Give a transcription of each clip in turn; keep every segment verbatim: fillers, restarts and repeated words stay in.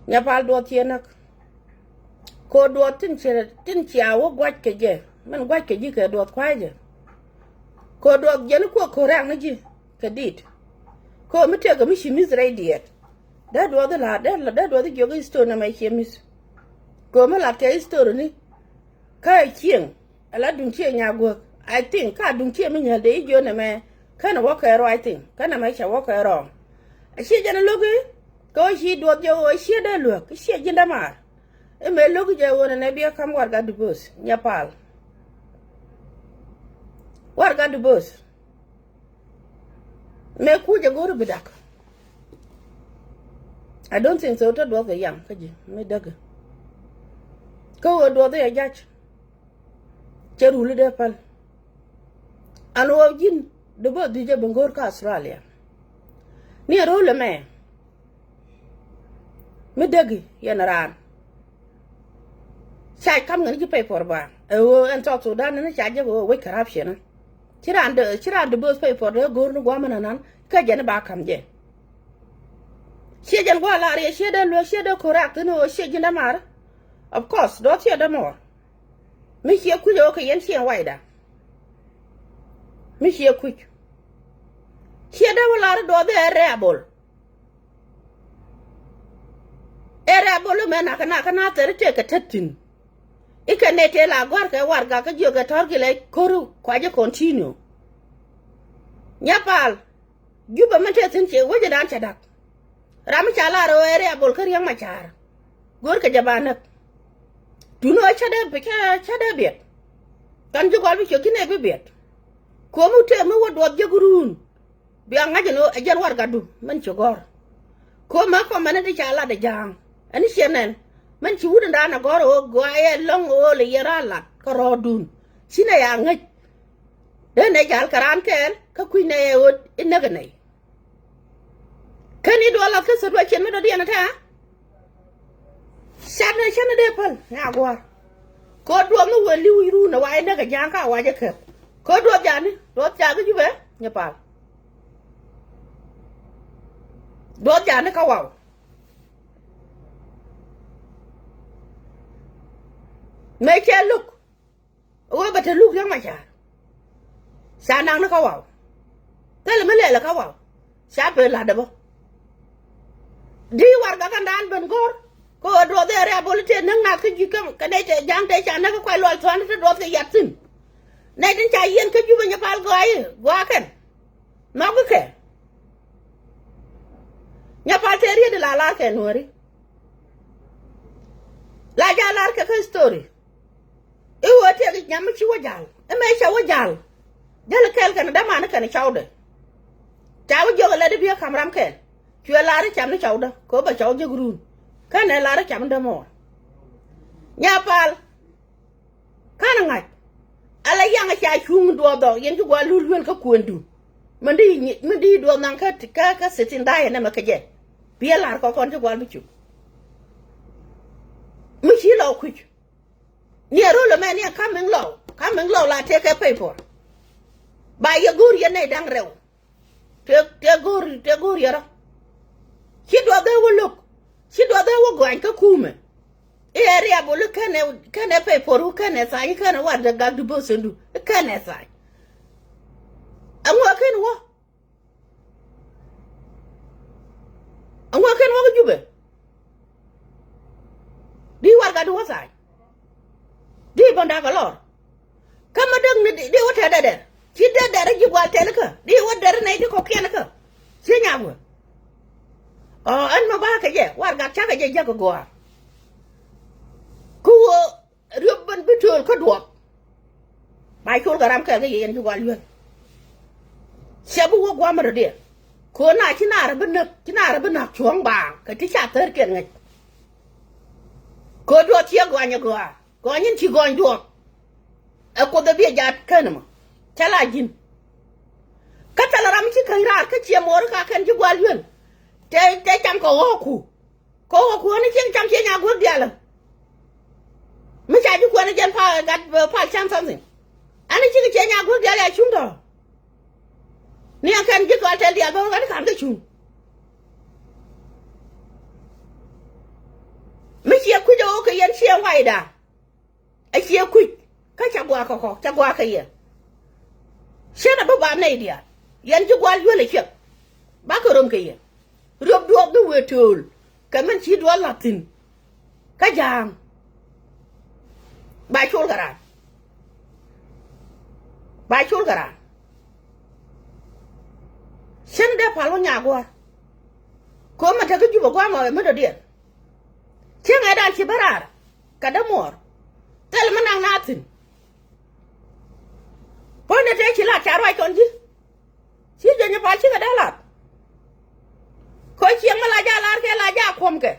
Nyapal duɔth ciɛ näk. Kɛ ɣöö duɔth tin cia, tin cia wä guac kɛ jɛ. Min guac kɛ ji̱ kɛ duɔth kua̱cä. Kɛ ɣöö duɔth jɛn kuɔ ko̱räk ni ji̱ kɛ dit. Kɛ ɣöö mi tëëkɛ mi ci mi̱th rɛy diɛɛt. Dee duɔth i̱ la̱r, dee, dee duɔth i̱ jiök i̱ story nɛmɛ ciɛ mi̱th. Kɛ ɣöö mi lat kɛ story ni. Kä ɛ cieŋ. Ala duŋ ciɛ nyaguäk. I think ka duŋ ciɛ mi nyäl dee i̱ jiön ɛmɛ. Känɛ wä kɛ rɔ, I think känɛ mɛ cɛ wä kɛ rɔ. A ciɛ jɛn a lo̱k i̱ kɛ wä ci duɔth jɛ wä ciɛ dee luäk ciɛ ji̱n dämaar. I̱ mëë lo̱k i̱ jɛ wä nɛ nɛ biɛ ka̱m warɛga duböth Nyapal. Warɛga duböth. Mëë kuc a go̱r i̱ bi dak. I don't think so. Te duɔth kɛ yaŋ kä ji̱ mi däk. Kä wä duɔth i̱ a jac. Cɛ ruli dee päl. An ɣöö ji̱n di bä dhi̱c ɛ bi ŋo̱o̱r kä Australia. Ni ɛ ro̱o̱l ɛmɛ. Mi dägi yɛn raan. Ca kam ŋäni ji̱ pay puɔr ba ɛ ɣöö ɛn South Sudan ni ca jɛ ɣöö wec corruption. Ci raan di, ci raan di bööth pay puɔr dee go̱o̱r ni gua̱a̱m ɛn anan kä jɛn i̱ ba ka̱m jɛ. Ciɛ jɛn gua̱a̱ la̱r yɛ ciɛ dee lueek ciɛ dee ko̱r rak thi̱n ɣöö ciɛ ji̱n dämaar. Of course dɔ̱th ciɛ dämɔɔr. Mi ciɛ kui̱c ɛ ɣöö kɛ yɛn ciɛ wayda. Mi ciɛ kui̱c. Ciɛ dee wä lar i̱ duɔth i̱ ɛ rebel. Ɛ rebel imɛ nakä nakä na thɛr i̱ tëëkɛ tet thi̱n. I̱ kɛ nɛy tëë la gɔ̱a̱rkɛ warɛga kä jiök ɛ tɔ̱r gilɛ ko̱r kuacä continue. Nyapal. Jupɛ min te thi̱n ciɛ wecdan cɛ da̱k. Ram mi ca lar ɣöö ɛ rebel kä Riek Machar. Go̱o̱rkɛ jɛ ba näk. Tun ɣöö cä dee bi cä, cä dee biɛt. Kɛn ji̱ gɔl bi ciök ji̱n ɛ bi biɛt. Ko̱mi tëë mi wä duɔth jek ruun. Bia ŋa̱c ɛn ɣöö ɛ jɛn warɛgadu min ci gɔ̱r. Ko̱mɛ kɔmɛn in ti ca lat ɛ ja̱a̱ŋ. Ɛn ciɛ nɛn min ci wut in daan ɛ gɔ̱r ɣöö gɔaa ɛ lɔ̱ŋ ɣöö lɛ yɛ raan lat kä rɔɔdun. Ci nɛ ya ŋäc. Dee nɛ jal kɛ raan kɛɛl kä kui̱ nɛ yɛ ɣöt in näk ɛ nɛy. Kä ni duɔl lath kä situation mi dɔ̱diɛn ɛ tɛ a. Cat nɛ cän ni dee päl ni a gua̱a̱r. Kɛ ɣöö duɔth ni wëë li̱w i̱ ruun ɛ wa in näk ɛ ja̱a̱ŋ kä a wac ɛ käp. Kɛ ɣöö duɔth jani duɔth ca kä Jupɛ Nyapal. Duɔth jani kä waw. Mëë cɛ lo̱k. Wee bɛ te luk Riek Machar. Ca naŋ ni kä waw. Thilɛ mi lɛl kä waw. Ca pee la̱t dɛ bä. Di warɛga kɛn daan ben go̱r. Kä ɣöö duɔth ɛ rebel tëë näk nath kä ji̱ kä, kä nɛy tëë ja̱a̱ŋ tëë ca näk kä kuay lual thua̱a̱n te duɔth kɛ yat thi̱n. Nɛy tin ca yiɛn kä Jupɛ Nyapal gɔaayi gɔaa kɛn. Nhɔki kɛ. Nyapal tëë riet di la lar kɛ Nuääri. La ja̱ lar kɛ kä story. I̱ ɣöö tiɛk i̱ nyam mi ci wä ja̱l. I̱ mëë cɛ wä ja̱l. Jäl kɛɛl kɛn dämani kɛn cɔwdɛ. Ca wä jiök ɛ lɛt i̱ biɛ ka̱m ram kɛɛl. Cuɛ lar i̱ cam ni cɔwdä kɛ ɣöö bɛ cɔw jek ruun. Kɛnɛ lar i̱ cam ni dämɔɔr. Nyapal. Ka̱n ŋa̱c. Ala yaŋ ca cuŋ duɔth dhɔk yɛn ci gua̱l lul luel kä kuëndu. Min di, min di duɔth naŋ kä, kä, kä sitin da̱a̱ yɛn ɛmɛ kä jɛ. Biɛ lar kɔkɔn ci gua̱l bi cuŋ. Mi ci lɔ kuc. Ni a rol ɛmɛ ni a coming law. Coming law la tëëkɛ pay for. Ba yɛ go̱o̱r yɛn nɛy da̱ŋ rɛw. Tëë, tëë go̱o̱r, tëë go̱o̱r yɛ rɔ. Ci duɔth ɛ wä lo̱k. Ci duɔth ɛ wä gɔany kä kumɛ. I̱ ɛ rebel i̱ kɛnɛ, kɛnɛ pay for i̱ kɛnɛ thany i̱ kɛnɛ warɛgak di böthindu i̱ kɛnɛ thany. Ɛŋu ɛ ken wä? Ɛŋu ɛ ken wä kä Jupɛ? Di warɛgak di wä thany. Di bändakɛ lɔr. Kä mi däk ni di, di wä tɛt dɛdɛr. Ci dee dɛr ji̱ gual tɛl kä. Di wä dɛr nɛy ti kɔkiɛn kä. Ci nyak wä. Ɔ, ɛn mi ba kɛ jɛ, warɛgak cakɛ jɛ jäk kɛ gɔaa. Kä wä riöp ben bi tööl kä duɔth. Ba col kɛ ram kɛl kä yɛ yɛn ji̱ gual yuäl. Cɛ bi wä gua̱a̱m rɔ diɛ. Kɛ ɣöö na ci naar bi näk, ci naar bi näk cuɔ̱ɔ̱ŋ baaŋ kɛ ti ca thär kiɛn ŋäc. Kɛ ɣöö duɔth ciɛ gɔany ɛ gɔaa. Gɔny in ci gɔny duɔth. Ɛ Kuoth ɛ bi ɛ jat kän ɛmɔ. Thilɛ a ji̱n. Kä thilɛ ram ci käny raar kä ciɛ mo̱o̱r ka kɛn ji̱ gua̱l yuel. Tëë, tëë cam kɛ ɣɔ̱ɔ̱ku. Kɛ ɣɔ̱ɔ̱ku ɣän i̱ cieŋ cam cieŋ a guäk diaal ɛ. Mi ca ji̱ kuɛn ɛ jɛn pa gat pal cam something. Ɛn i̱ cikɛ cieŋ a guäk diaal ɛ a cuŋ tɔ̱. Ni ɛn kɛn ji̱ kɔal tɛl diaal bä ɣän i̱ ka̱n kä cuŋ. Yɛn ciɛ wayda. A ciɛ kuc. Kä ca guakä kɔ, ca guakä yɛ. Cɛn a bä ba nɛy diaal. Yɛn ji̱ gual yuel a ciɛk. Bakɛ rom kɛ yɛ. Riop duɔth ni wëë tööl. Kɛ min ci duɔth la̱th thi̱n. Kä ja̱a̱ŋ. Ba col kɛ raan. Ba col kɛ raan. Cɛn dee pal wä nyaak gua̱a̱r. Ko̱o̱m a te kä Jubɛ gua̱a̱r mɔ ɛ mi dɔ̱diɛn. Cieŋ ɛ da̱a̱n ci bä raar. Kɛ dämuɔɔr. Thil mi naŋ na thi̱n. Puɔ̱nydɛ tëë ci lat ca ruac kɔn ji̱. Ci jɛ nyɛ pal cikɛ dee lat. Kɔ cieŋ mi la ja lar kɛ la ja kuɔm kɛ.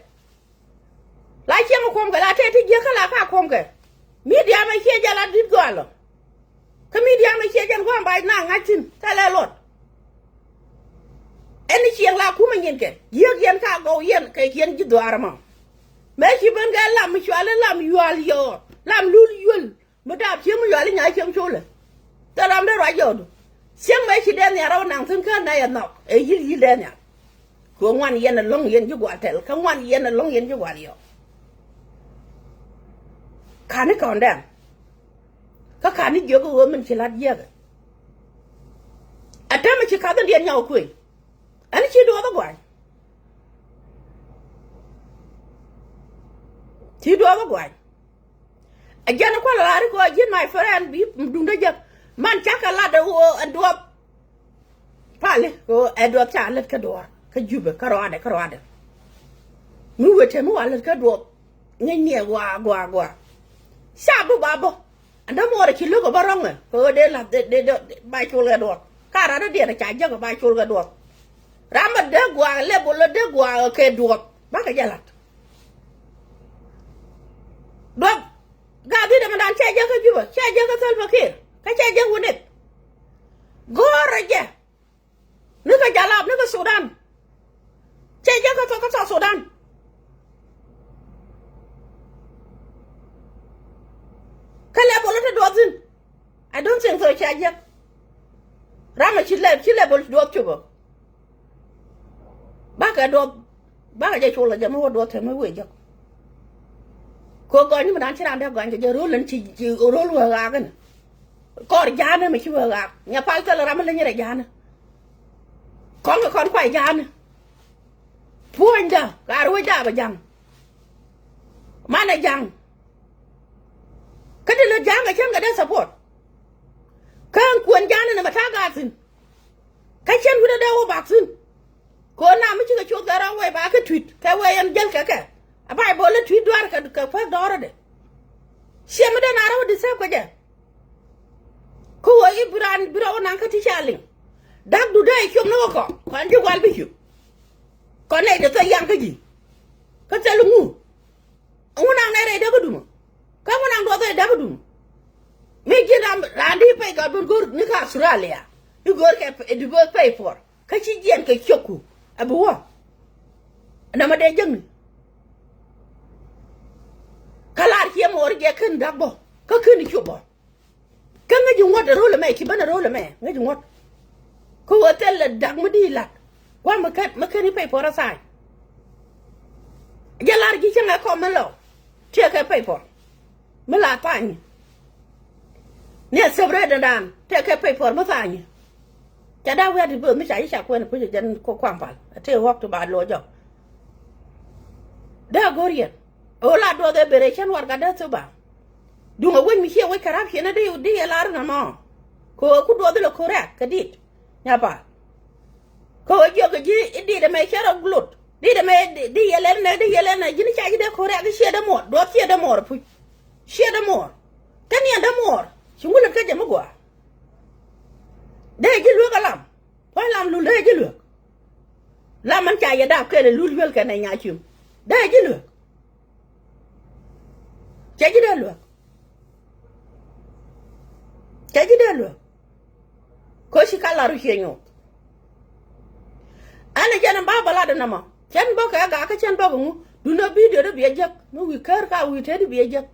La cieŋ kuɔm kɛ la tɛt ti jiäkä la ka kuɔm kɛ. Mi diaamɛ ciɛ jɛ la di̱t gɔalɔ. Kä mi diaamɛ ciɛ jɛn gua̱a̱m ba na ŋa̱c thi̱n thilɛ luɔt. Ɛn ni cieŋ la kumɛ nyin kɛ jiäk yɛn ka gɔw yɛn kɛ yɛn ji̱ dhuaar ɛmɔ. Mëë ci ben kɛ lam mi cuali lam yual yɔɔ lam lul yuel. Mi daap cieŋ mi yuali nya cieŋ colɛ. Thil ram dee ruac yɔɔdu. Cieŋ mëë ci dee nhial rɛw naŋ thi̱n kä nɛy ɛ nhɔk ɛ yi̱l yi̱l dee nhial. Kɛ ŋuan yɛn ɛlɔ̱ŋ yɛn ji̱ gual tɛl kä ŋuan yɛn ɛlɔ̱ŋ yɛn ji̱ gual yɔɔ. Ka̱n ni kɔn dɛm. Kä ka̱n ni jiök ɛ ɣöö min ci la̱t jiäkɛ. Ɛ täämɛ ci ka̱th in diɛn nyɔk ɛ kuëny. Ɛn ci duɔth ɛ gua̱ny. Ci duɔth ɛ gua̱ny. Ɛ jɛn kual ɛ lar i̱ kɛ ɣöö ji̱n my friend bi duŋdä jek. Man cakɛ lat ɛ ɣöö ɛ duɔth. Pali kɛ ɣöö ɛ duɔth ca lät kä duɔ̱ɔ̱r kä Jubɛ kä rɔadɛ kä rɔadɛ. Mi wëë te mi wa lät kä duɔth. Ŋi̱ny niɛ gua gua gua. Ca bi ba bä. Ɛn dämuɔɔr ɛ ci lo̱k ɛ bä rɔ̱ŋɛ kɛ ɣöö dee la̱th dee dee dee ba col kɛ duɔth. Ka rat dee diɛt ɛ ca jäk ɛ ba col kɛ duɔth. Ram ɛ dee gua lɛp ɣöö lät dee gua kɛ duɔth bakɛ jɛ la̱t. Duɔth. Gaa dhit ɛmɛ dan cɛ jek kä Jubɛ cɛ jek kä Salva Kiir kä cɛ jek wä nek. Go̱o̱rä jɛ. Ni kä Jalap ni kä Sudan. Cɛ jek kä South kä South Sudan. Kä lɛpɔl ɛ te duɔth thi̱n. I don't think so cɛ jek. Ram ɛ ci lɛp ci lɛpɔl duɔth cupä. Bakɛ duɔth. Bakɛ jɛ col kɛ jɛ mi wä duɔth te mi wëë jek. Kɛ gɔny mi dan ci ran dee gɔny kɛ jɛ ro̱l ɛn ci ci ro̱l wee ɣaak ɛn. Kɔr ja̱a̱nä mi ci wee ɣaak nyɛ pal thilɛ ram mi leny rɛ ja̱a̱nä. Kɔn kɛ kɔn kuay ja̱a̱nä. Puɔ̱nydä ɣaar wec daapä ja̱ŋ. Manɛ ja̱ŋ. Kä ti lät ja̱a̱ŋ kɛ cäŋ kɛ dee support. Kä ɛn kuën ja̱a̱nä ni mɛ ta̱a̱ gaat thi̱n. Kä cien wi̱cdä dee wä bak thi̱n. Kɛ ɣöö nam mi cikɛ coth kɛ rɔ̱ wee ba kä tui̱t kɛ wee yɛn jäl kɛ kɛ. A Baybol ɛ tui̱t duaar kɛ kɛ päth dɔ̱rä dɛ. Ciɛ mi dee na rɔ̱ wä disɛp kɛ jɛ. Kä ɣöö i̱ bi raan bi rɔ̱ wä naŋ kä ti ca liŋ. Da̱k du dee ciöm ni wä kɔ kɔn ji̱ gual bi ciöm. Kɔn nɛy dee thil yaŋ kä ji̱. Kä thil ŋu. Ŋu naŋ nɛy rɛy däk kä dumä. Kä ŋu naŋ duɔth rɛy däk kä dumä. Mi ji̱n ram raan di pay kɛ bi go̱r ni kä Australia. I̱ go̱r kɛ di bä pay puɔr. Kä ci jiɛn kɛ ciökku. Ɛ bi wä. Nɛmɛ dee jäkni. Kä lar ciɛ mɔɔr jɛ ken da̱k bä. Kä ken i̱ cop bä. Kä ŋäc i̱ ŋuɔ̱t ɛ ro̱l ɛmɛ ci ben ɛ ro̱l ɛmɛ ŋäc i̱ ŋuɔ̱t. Kä ɣöö thilɛ da̱k mi di la̱t. Gua̱a̱ mi ken mi ken i̱ pay puɔr ɛ tha̱a̱ny. Jɛ lar ji̱ cäŋɛ kɔm mi lɔ. Tiɛɛkɛ pay puɔr. Mi la tha̱a̱ny. Ni a separate dan tëëkɛ pay puɔr mi tha̱a̱ny. Ca daa wiat i̱ bööth mi ca ji̱ ca kuɛn i̱ puc i̱ jɛn kua̱m pal a tëë ɣɔ̱k ti ba luɔc jɔk. Dee a go̱r yɛn. Ɣöö la duɔth ëë ber ëë cän warɛga dee thop a. Duŋ ɛ wec mi ciɛ wec kɛ rap ciɛn ɛ di di yɛ lar nɔmɔ. Kɛ ɣöö ku duɔth ilɛ ko̱rɛk kɛ dit. Nya pal. Kɛ ɣöö jiɔk kɛ ji̱ i̱ dit ɛmɛ cɛ rɔ glot dit ɛmɛ di yɛ lɛl nɛ di yɛ lɛl nɛ ji̱n ca ji̱ dee ko̱rɛk i̱ ciɛ dee muɔr duɔth ciɛ dee muɔr puc. Ciɛ dee muɔr. Kä niɛn dee muɔr ci ŋulät kä jɛ mi gɔaa. Dee ji̱ luek alam. Puɔ̱ny lam lul dee ji̱ luek. Lam man ca yɛ dap kɛn ɛ lul yuel kɛn ɛ nya ciöm. Dee ji̱ luek. Cɛ ji̱ dee luek. Cɛ ji̱ dee luek. Kä ci ka lar wi̱c ciɛ nyuɔth. Ɛn ɛ jɛn ɛn ba bä lat ɛn ɛmɔ cɛn bä kɛ gak kä cɛn bä kɛ ŋu. Duundɛ bidio dee biɛ jiäk mi wi̱i̱ ker ka wi̱i̱ te dee biɛ jiäk.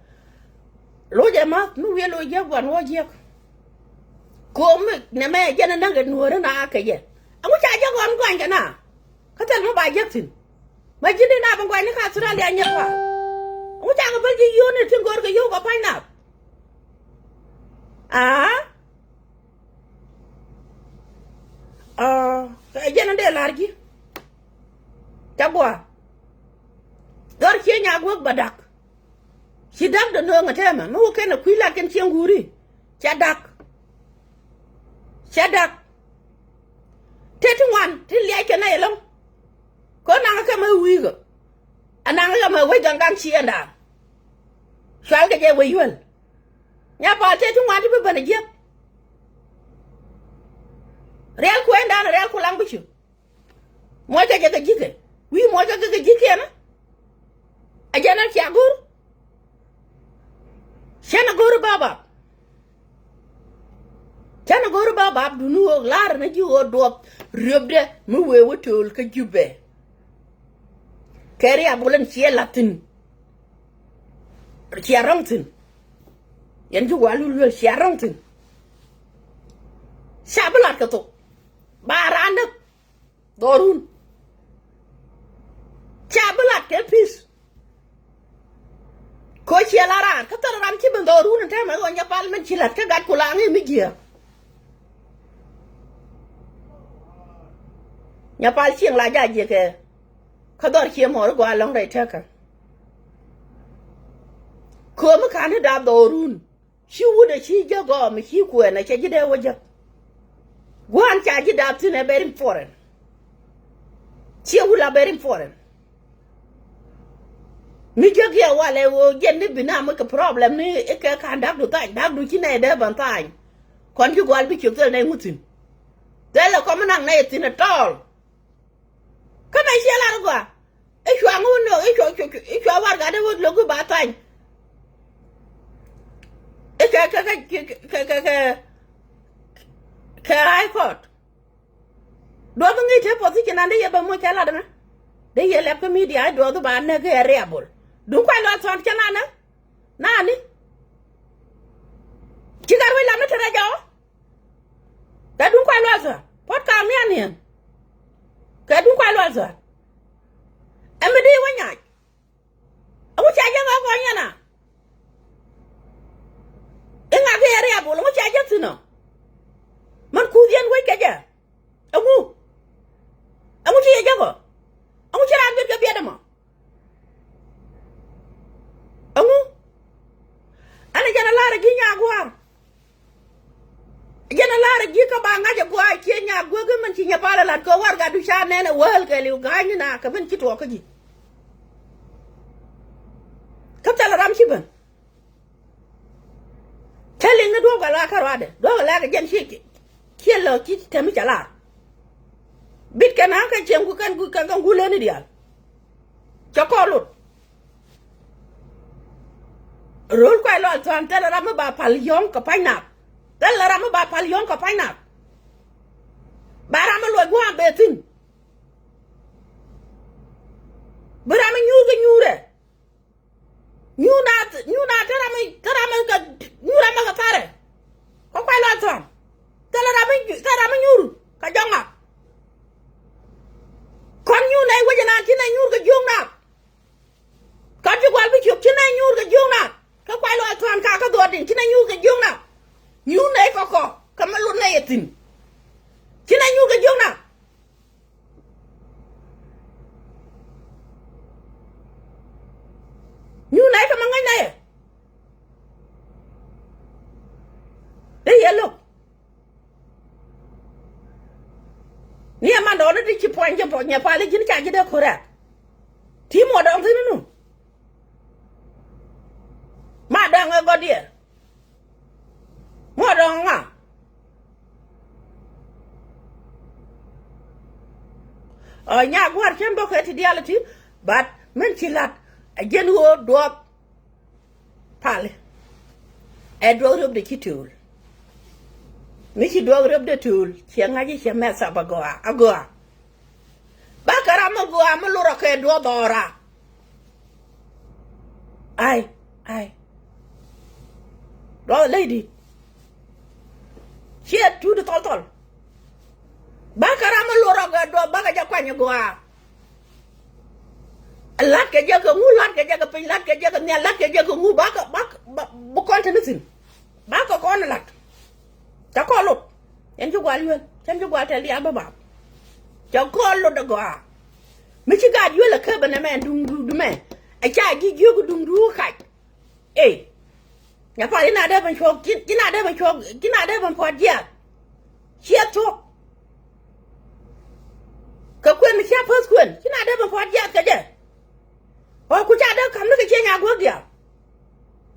Loc ɛ ma̱th mi wi̱i̱ loc jiäk gua̱n wä jiäk. Ko̱o̱m mi nɛmɛ ɛ jɛn ɛ näk ɛ nuäärä na kɛ jɛ. Ɛŋu ca jiäk ɣɔn guany kɛ na. Kä thil mi ba jiäk thi̱n. Ma ji̱n di na bi guany ni ka Australia nyɛ pa. Ŋu cakɛ päl ji̱ yio̱o̱ni tin go̱o̱rkɛ yio̱w kɛ pa̱ny nath. Aa. Aa, ɛ jɛn in dee la̱r ji̱. Ca gua̱a̱. Dhɔr cie nyaak wek ba da̱k. Ci da̱k dee nööŋ ɛ tɛmɛ mi wä kɛn ɛ kui̱ lat kɛn cieŋ guuri. Ca da̱k. Ca da̱k. Tëë ti ŋuan ti liac kɛn nɛy ɛlɔ̱ŋ. Kä naŋ kɛ mɛ wi̱i̱kä. A naŋ kɛ mɛ wec gaŋ gaŋ ciëŋdan. Cual kɛ jɛ wec yuel. Nya pal tëë ti ŋuan ti bi ben a jiäk. Rial kuɛɛndan rial ku laŋ bi cu. Muɔckɛ jɛ kɛ ji̱kɛ wi̱i̱ muɔckɛ kɛ kɛ ji̱kiɛn. A jɛn a cia go̱r. Cɛn a go̱r bap bap. Cɛn a go̱r bap bap duni ɣöö la̱rä ni ji̱ ɣöö duɔth riöpdɛ mi wëë wä tööl kä Jubɛ. Kɛ riabul in ciɛ la̱th thi̱n. Cia rɔ̱ŋ thi̱n. Yɛn ji̱ wal wul luel cia rɔ̱ŋ thi̱n. Ca bi lat kɛ thok. Ba raan näk. Dhɔrun. Ca bi lat kɛ peace. Ko ciɛ la raan kä thil ram ci ben dhɔrun in tɛmɛ ɣöö nya pal min ci lat kä gat ku laŋ i̱ mi jiääk. Nya pal cieŋ la jajiɛ kɛ. Kä dhɔr cie mɔɔri gɔaa lɔ̱ŋ rɛy tekä. Köömi ka̱n ti daap dhɔrun. Ci wut ɛ ci jäk gɔɔm ci kuɛn ɛ cɛ ji̱ dee wä jäk. Gua̱a̱n ca ji̱ daap thi̱n ɛ very important. Ciɛ wut la very important. Mi jäk yɛ walɛ ɣöö jɛn ni bi na mi kɛ problem ni ikɛ ka̱n da̱kdu tha̱a̱ny da̱kdu ci nɛy dee bän tha̱a̱ny. Kɔn ci gua̱l bi ciök thil nɛy ŋu thi̱n. Thilɛ kɔm mi naŋ nɛy thi̱n ɛ tɔɔl. Kä mɛ ciɛ lar gɔaa. I̱ cua ŋuun nöök i̱ cua cua i̱ cua warɛgak dee wä lo̱k i̱ ba thany. I̱ kɛ kɛ kɛ kɛ kɛ kɛ kɛ high court. Duɔth ŋi̱i̱c te position an dee yɛ bɛ moc cɛ lat ɛmɛ. Dee yɛ lɛp kä media i̱ duɔth i̱ ba näk i̱ ɛ riabol. Duŋ kuay luath thɔn cɛ nanä. Nani. Ci gat wec lam ni te rɛc ɔ. Kɛ duŋ kuay lual thua puɔt kaam ni aniɛn. Kɛ duŋ kuay lual thua. Ɛmi di wä nyac. Ɛŋu cia jɛ ŋɔk ɔ nyɛn a. Iŋa ki ɛ riabul ɛŋu cia jɛ thin ɔ. Mɛn kuuth yɛn wec kɛ jɛ. Ɛŋu. Ɛŋu ci yɛ jɛ kɔ. Ɛŋu ci raan biɛt kɛ biɛt ɛmɔ. Ɛŋu. Ɛn a jɛn a lar a ji̱ nyaak gua̱a̱r. Jɛn a lar a ji̱ kä ba ŋa̱c a gua̱a̱r ciɛ nyaak guäk i̱ mɛn ci nyɛ pal a lat kɛ warɛgak du ca nɛn a wäl kɛ liw ga̱a̱cni na kɛ mɛn ci tuɔɔk kä ji̱. Kä thilɛ ram ci ben. Cä liŋ ni duɔ̱ɔ̱p kɛ la kä ruaadɛ duɔ̱ɔ̱p kɛ la kɛ jɛn ci ciɛ lɛ ci tɛmi cɛ lar. Bit kɛ na kɛ cieŋ ku kɛn ku kɛn kɛn ku leni diaal. Cɛ kɔɔl lot. Ro̱l kuay lual thuan thilɛ ram mi ba pal yɔ̱ŋ kɛ pa̱ny nath. Thilɛ ram mi ba pal yɔ̱ŋ kɛ pa̱ny nath. Ba ram mi luɔc gua̱a̱m bee thi̱n. Bi ram mi nyuur kɛ nyuurɛ. Nyuur na nyuur na te ram mi te ram mi kɛ nyuur ram mi kɛ tharɛ. Kɛ kuay lual thuan. Thilɛ ram mi thilɛ ram mi nyuur kɛ jɔŋa. Kɔn nyuur nɛy wecɛ naan ci nɛy nyuur kɛ jiöŋ nath. Kɔn ci gual bi ciök ci nɛy nyuur kɛ jiöŋ nath. Kä kuay lual thuan ka kä dhuɔɔdiɛn ci nɛy nyuur kɛ jiöŋ nath. Nyuur nɛy kɔkɔ kä mi lut nɛy ɛ thi̱n. Ci nɛy nyuur kɛ jiöŋ nath. Nyuur nɛy kä mi ŋäc nɛy ɛ. Dee yɛ lo̱k. Ni ɛmandɔɔŋni ti ci puɔ̱ny jɛ puɔ̱ny ɛ pali ji̱n ca ji̱ dee ko̱rɛ. Ti muɔdɔɔŋ thi̱n nu. Ma dɔɔŋ ɛ gɔ̱diɛ. Muɔdɔɔŋ ŋa. Ɔ nyaak gua̱r cän bä kɛ ti diaal ti. But min ci la̱t ɛ jɛn ɣöö duɔth. Pali. Ɛ duɔth riöpdɛ ci tööl. Mi ci duɔth riöpdɛ tööl ciɛ ŋa̱c i̱ ciɛ mɛth ap agɔaa agɔaa. Bakɛ ram mi gɔaa mi lurɔ kɛ duɔth ɔɔra. Ai ai. Duɔth lady. Ciɛ tuut thɔl thɔl. Bakɛ ram mi lurɔ kɛ duɔth bakɛ jɛ kuany agɔaa. La̱t kɛ jɛ kɛ ŋu la̱t kɛ jɛ kɛ piny lat kɛ jɛ kɛ nhial lat kɛ jɛ kɛ ŋu ba kɛ ba kɛ ba bi kɔn te ni thi̱n. Ba kɛ kɔn lat. Cɛ kɔn lot. Yɛn ci gual yuel cɛn ci gual tɛl diaal bä bap. Cɛ kɔn lot dɛ gɔaa. Mi ci gat yuel ɛ kepɛ nɛ mɛ duŋdu mɛ. Ɛ ca ji̱ jiök duŋdu kac. Ey. Nya pal ina dee ben cuɔk ina dee ben cuɔk ina dee ben puɔt jiath. Ciɛ thuɔk. Kɛ kuën mi cia päth kuën ina dee ben puɔt jiath kɛ jɛ. Ɔ ku ca dee ka̱m ni kɛ ciɛ nya guäk diaal.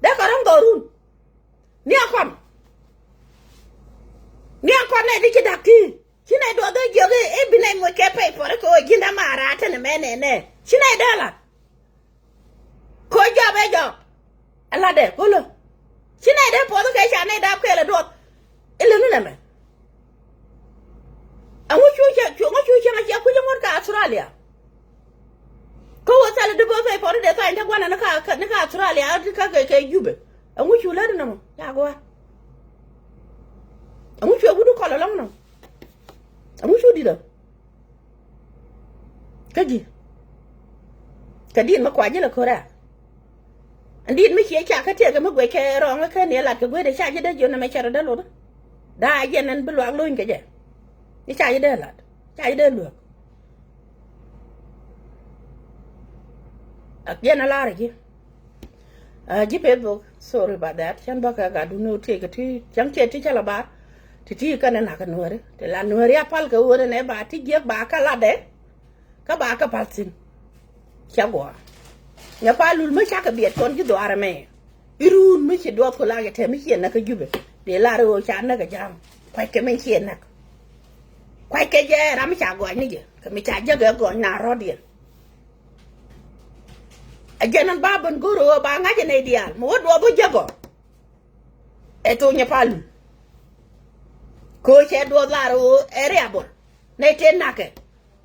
Dee kɛ rɔ̱ŋ dhɔrun. Ni a kɔn. Ni a kɔn nɛ di ci dak ti. Ci nɛ duɔth i̱ jiök i̱ bi nɛ ŋuc kɛ pay pɔri kɛ ɣöö ji̱n dämaara tɛn mɛ nɛnɛ. Ci nɛ dee lat. Ko jɔp ɛ jɔp. Ɛ latdɛ ko lä. Ci nɛ dee puɔth kɛ ca nɛ dap kɛɛl ɛ duɔth. Ilɛ ni nɛmɛ. Ɛŋu cu cɛ cu ŋu cu cɛ ŋa cɛ kui̱c ŋuɔ̱t ka Australia. Kä wä thɛl di bä pay pɔri dee thany te gua̱n ni ka ni ka Australia ka kɛ kɛ Jubɛ. Ɛŋu cu lät ni nɔmɔ ca gua̱a̱r. Ɛŋu cu ɛ wut kɔl ɛlɔŋ nɔ. Ɛŋu cu di̱t ɔ. Kä ji̱. Kɛ di̱t mi kua ji̱ lɛ ko̱rɛ. Ɛn di̱t mi ciɛ ca kä tiɛɛkɛ mi guɛc kɛ rɔɔŋä kä ni ɛ lat kɛ gueetdɛ ca ji̱ dee jiön ɛmɛ cɛ rɔ dee lot. Daa jɛn ɛn bi luaak lony kɛ jɛ. Ni ca ji̱ dee lat ca ji̱ dee luäk. Ak jɛn ɛ lar ji̱. Aa ji̱ Facebook, sorry about that. Cän bä kɛ gat duni wä tiec kɛ ti cäŋ tiec ti cä la bar. Ti ti kɛn ɛ nak kɛ nuääri ti la nuääri a pal kɛ ɣöö nɛ ba ti jiäk ba kɛ latdɛ. Kä ba kɛ pal thi̱n. Cä guɔ nyɛ pa lul mi cakɛ biɛt kɔn ji̱ dhuaar ɛmɛ. Iruun mi ci duɔth ku lak yɛ tɛm mi ciɛ näk kä Jubɛ. Dee lar ɣöö ca näk ɛ ja̱a̱m kuackɛ min ciɛ näk. Kuackɛ jɛ ram mi ca gɔɔny ni jɛ kɛ mi ca jäk ɛ gɔɔny na rɔ̱diɛn. Ɛ jɛn ɛn ba ben go̱r ɣöö ba ŋa̱c ɛ nɛy diaal mi wä duɔth wä jäk ɔ. Ɛ thok nyɛ pal mi. Kɛ ɣöö cɛ duɔth lar ɣöö ɛ riabɔl nɛy tëë na̱kɛ.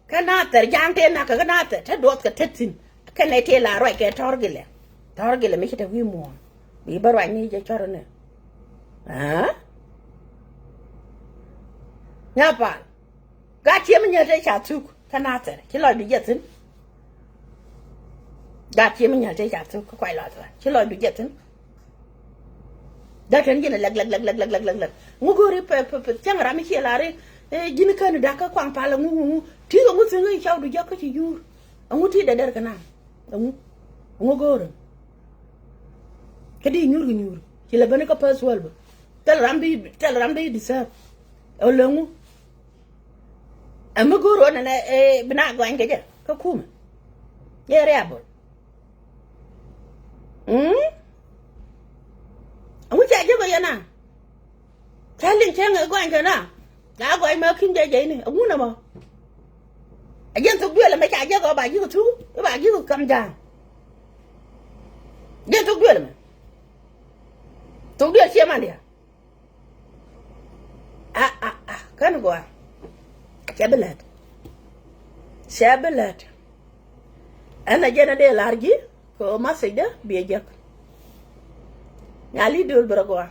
Kä nathɛr ja̱a̱ŋ tëë na̱kɛ kä nathɛr te duɔth kɛ te thi̱n. Kɛn nɛy tëë lar ruac kɛ tɔ̱r gilɛ tɔ̱r gilɛ mi ci te wi̱i̱ muɔ̱ɔ̱n. Bi bä ruac ni jɛ cɔr ni. Aa. Nya pal. Gat cië mi nyäl te ca thuk kä nathɛr ci lɔcdu jɛ thi̱n. Gat cië mi nyäl te ca thuk kä kuay lɔcdu ci lɔcdu jɛ thi̱n. Gat kɛn ji̱n lɛk lɛk lɛk lɛk lɛk lɛk lɛk. Ŋu go̱o̱ri pɛ pɛ pɛ cäŋ ram mi ciɛ lari. Ji̱n käni dak kä kuaŋ pal ŋu ŋu ŋu. Ti̱i̱ kɛ ŋu thi̱n kä ci cɔwdu jɛ kä ci yuur. Ɛŋu ti dɛdɛr kɛ naŋ ɛŋu. Ɛŋu go̱o̱ri. Kä di nyuur kɛ nyuur ci lɛ beni kä pɛth tuɔl bä. Thil ram bi thil ram bi deserve. Ɛ lɛ ŋu. Ɛ mi go̱o̱r ɣän ɛnɛ ɛ bi na gɔany kɛ jɛ kä kumɛ. Yɛ riabol. Mm? Ɛŋu ca jek ɔ yɛ na. Ca liŋ cäŋ ɛ gɔany kɛ na. Ca gɔany ma kin jɛ jɛyni ɛŋu nɛ mɔ. Ɛ jɛn thok duël ɛmɛ ca jek ɔ ba ji̱ kɛ thuk i̱ ba ji̱ kɛ kam ja̱a̱ŋ. Jɛn thok duël ɛmɛ. Thok duël ciɛ man diaal. A a a kän gɔaa. Cɛ bi lät. Cɛ bi lät. Ɛn a jɛn a dee lar ji̱ kɛ ɣöö message dä biɛ jek. Nyali döl bi rɔ gɔaa.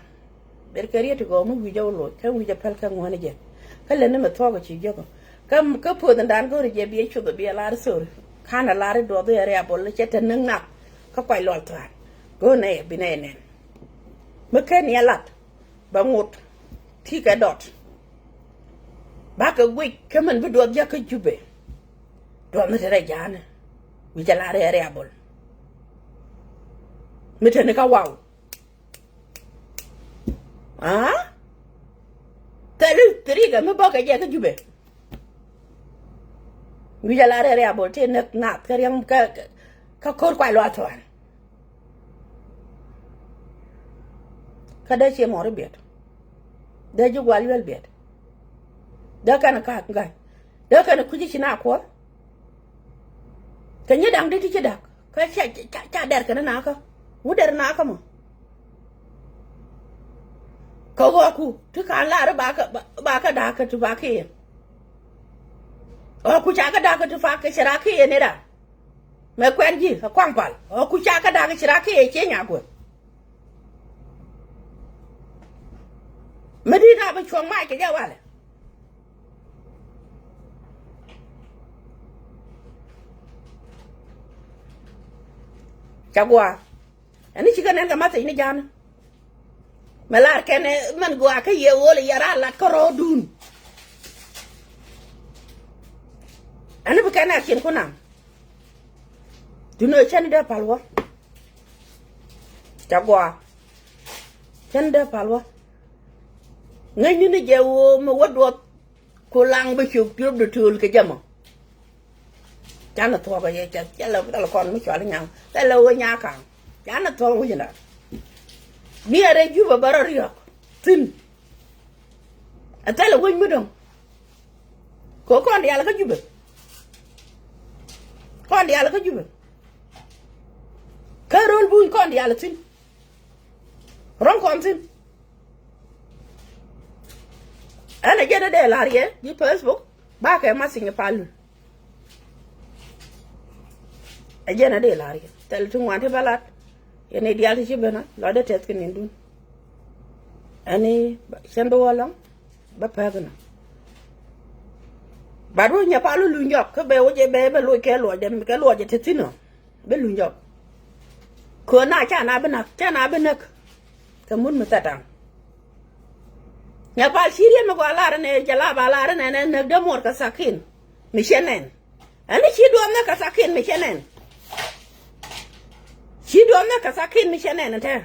Ber kɛ riet ti gɔɔ mi wi̱c a wä loc kä wi̱c a päl kä ŋuäni jɛ. Kä lät ni mi thuɔk a ci jek ɔ kä kä puɔth in dan go̱ri jɛ biɛ cuth a biɛ lar thori. Kan a lar i̱ duɔth i̱ a riabol cɛ te näk nath. Kä kuac lual thuan go̱o̱r nɛ yɛ bi nɛ yɛ nɛn. Mi ken yɛ lat. Bɛ ŋot ti kɛ dɔt. Bakɛ guic kä min bi duɔth jak kä Jubɛ. Duɔth mi te rɛy ja̱a̱nɛ wi̱c ala rɛɛ riabol. Mi te ni kä waw. Aa thɛli thirikɛ mi bäkɛ jɛ kä Jubɛ. Wi̱c ala rɛɛ riabol ti näk nath kä riɛm kä kä ko̱r kuay luath thuan. Kä dee cie mɔri biɛt. Dee ji̱ gual yuel biɛt. Dee kɛn ka̱a̱k ga̱ny. Dee kɛn kui̱ci ci na kuɔth. Kɛ nyi da̱ŋ di ti ci da̱k kä ca ca ca dɛr kɛn nakä. Wu dɛr nakä mɔ. Kɛ ɣɔku ti ka̱n lar ba kä ba kä da̱k kä ti ba kiɛ. Ɣɔku ca kä da̱k kä ti fa kɛ cɛ ra kiɛ ni da̱k. Mɛ kuɛn ji̱ ɛ kuaŋ pal ɛ ku ca kä da̱k ci rak kiɛ cieny a guäth. Mi di̱t a bi cuɔ̱ŋ mac kɛ jɛ walɛ. Ca gua̱a̱. Ɛn ni cikɛ nɛn kɛ message ni ja̱a̱n. Mɛ lar kɛn ɛ mɛn gua̱a̱ kä yɛ ɣöl ɛ yɛ raar lat kä rɔɔdun. Ɛn ni bi kɛn ɛ action ku naŋ. Duno cɛn dee pal wä. Ca gua̱a̱. Cɛn dee pal wä. Ŋäcni ni jɛ ɣöö mi wä duɔth. Ku laŋ bi ciök tiöp di tööl kɛ jɛ mɔ. Canɛ thuɔ̱k ɛ yɛ cɛ thilɛ thilɛ kɔn mi cual nyaŋ thilɛ wä nyakaŋ. Canɛ thuɔ̱k wi̱cnda. Mi ɛ rɛy Jubɛ bä rɔ riɔ̱k thi̱n. Ɛ thilɛ wec mi dɔ̱ŋ. Kɛ kɔn diaal kä Jubɛ. Kɔn diaal kä Jubɛ. Kä ro̱l buny kɔn diaal thi̱n. Ro̱ŋ kɔn thi̱n. Ɛn ɛ jɛn ɛ dee la̱r yɛ ji̱ Facebook bakɛ message ni pal. Ɛ jɛn ɛ dee la̱r yɛ thil ti ŋuan ti bä lat. Yɛn i̱ diaal ti ci ben ɛ lɔcdɛ tɛth kɛ ni̱ndun. Ɛn i̱ cɛn bi wä lɔ̱ŋ bä pɛk inɔ. Bat wä nyɛ pal wä luny jɔk kä bɛ wä jɛ bɛ bɛ loc kɛ luɔcdɛ kɛ luɔcdɛ te thi̱n ɔ. Bi luny jɔk. Köön na ca na bi näk ca na bi näk. Kɛ mun mi thɛtaŋ. Nyɛ pal ci riet mi gɔaa lar inɛ jɛ la ba lar inɛ nɛ näk dee muɔr kɛ thakin. Mi cɛ nɛn. Ɛn ni ci duɔth näk kɛ thakin mi cɛ nɛn. Ci duɔth näk kɛ thakin mi cɛ nɛn tɛ.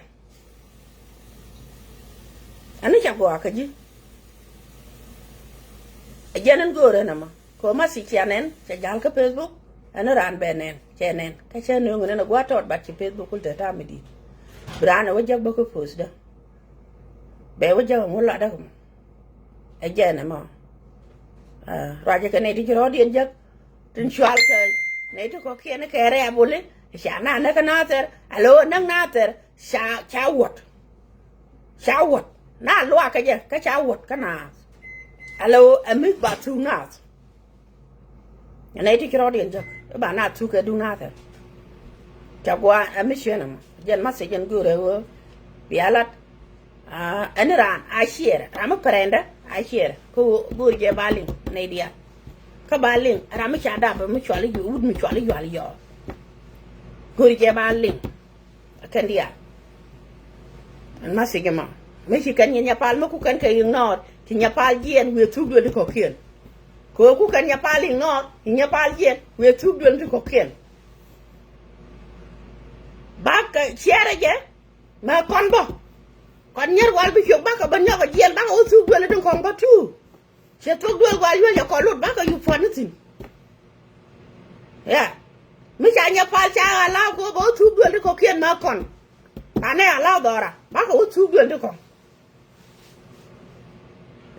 Ɛn ni cɛ gɔaa kä ji̱. Ɛ jɛn ɛn göörä nɛmɔ kɛ message cɛ nɛn cɛ ja̱l kä Facebook. Ɛn ni raan bɛ nɛn cɛ nɛn kä cɛ nööŋ nɛn ɛ gua̱a̱t tɔɔt bat ci Facebook kul te ta̱a̱ mi di̱i̱t. Bi raan ɛ wä jäk bä kä post dä. Bɛ wä jäk ɛ ŋu latdä kɛ mɔ. Ɛ jɛn ɛmɔ. Ruacɛ kɛ nɛy ti ci rɔɔdiɛn jäk. Tin cual kɛ nɛy ti kɔ̱kiɛn kɛ rɛɛ buli. Ca na näk kä nathɛr a lo̱ näk nathɛr. Ca ca wuɔt. Ca wuɔt na luakä jɛ kä ca wuɔt kä naath. Ala ɣöö ɛ mi ba thuk naath. Ɛn nɛy ti ci rɔɔdiɛn jek i̱ ba naath thuk kɛ duŋ naath ɛ. Ca gua̱a̱ ɛ mi cieen ɛmɔ jɛn message ɛn go̱o̱rɛ ɣöö bia lat. Ɛn raan a ciɛɛr ram mi pɛrɛndä a ciɛɛr kä ɣöö go̱o̱ri jɛ ba liŋ nɛy diaal. Kä ba liŋ ram mi ca dap mi cual i̱ wut mi cual i̱ yual yɔɔk. Go̱o̱ri jɛ ba liŋ. Kɛn diaal. Ɛn message ɛmɔ mi ci kɛn nyɛ nyɛ pal mi ku kɛn kɛ ignore ci nyɛ pal jiɛn wiɛ thuk duel ti kɔ̱kiɛn. Kɛ ɣöö ku kɛn nyɛ pal ignore ci nyɛ pal jiɛn wiɛ thuk duel ti kɔ̱kiɛn. Bakɛ ciɛɛrɛ jɛ mɛ kɔn bä. Kɔn nyier wal bi ciök bakɛ bä nyɔk ɛ jiɛn bakɛ wä thuk duel ti kɔ̱ŋ bä tuur. Ciɛ thuk duel wal yuel jɛ kɔn lut bakɛ yup puɔ̱t ni thi̱n. Ya mi ca nyɛ pal ca allow kɛ wä bä wä thuk duel ti kɔ̱kiɛn mɛ kɔn. Banɛ allow dhɔra bakɛ wä thuk duel ti kɔ̱ŋ.